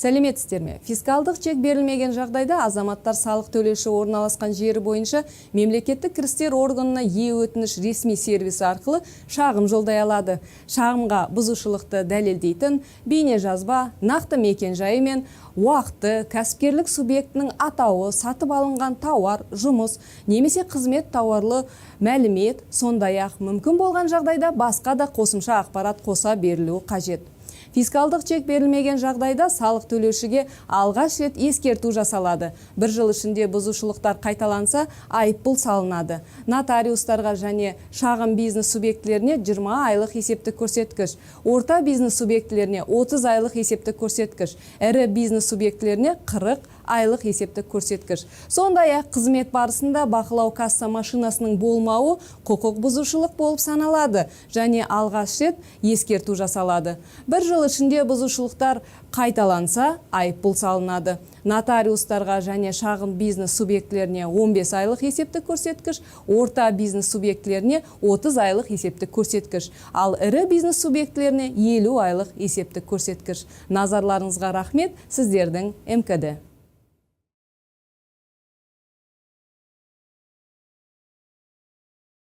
Сәлеметсіздер ме? Фискалдық чек берілмеген жағдайда азаматтар салық төлеуші орналасқан жері бойынша мемлекеттік кірістер органына е-өтініш ресми сервисі арқылы шағым жолдай алады. Шағымға бұзушылықты дәлелдейтін бейне жазба, нақты мекен-жайы мен уақыты, кәсіпкерлік субъектінің атауы, сатып алынған тауар, жұмыс немесе қызмет тауарлы мәлімет, сондай-ақ мүмкін болған жағдайда басқа да қосымша ақпарат қоса берілуі қажет. Фискалдық чек берілмеген жағдайда салық төлеушіге алғаш рет ескерту жасалады. Бір жыл ішінде бұзушылықтар қайталанса, айыппұл салынады. Нотариустарға және шағын бизнес субъектілеріне 20 айлық есептік көрсеткіш, орта бизнес субъектілеріне 30 айлық есептік көрсеткіш, ірі бизнес субъектілеріне 40 айлық есептік көрсеткіш. Сондай-ақ қызмет барысында бақылау касса машинасының болмауы құқық бұзушылық болып саналады және алғаш рет ескерту жасалады. Бір жыл ішінде бұзушылықтар қайталанса, айыппұл салынады. Нотариустарға және шағын бизнес субъектілеріне 15 айлық есептік көрсеткіш, орта бизнес субъектілеріне 30 айлық есептік көрсеткіш, ал ірі бизнес субъектілеріне 50 айлық есептік көрсеткіш. Назарларыңызға рахмет, сіздердің МКД.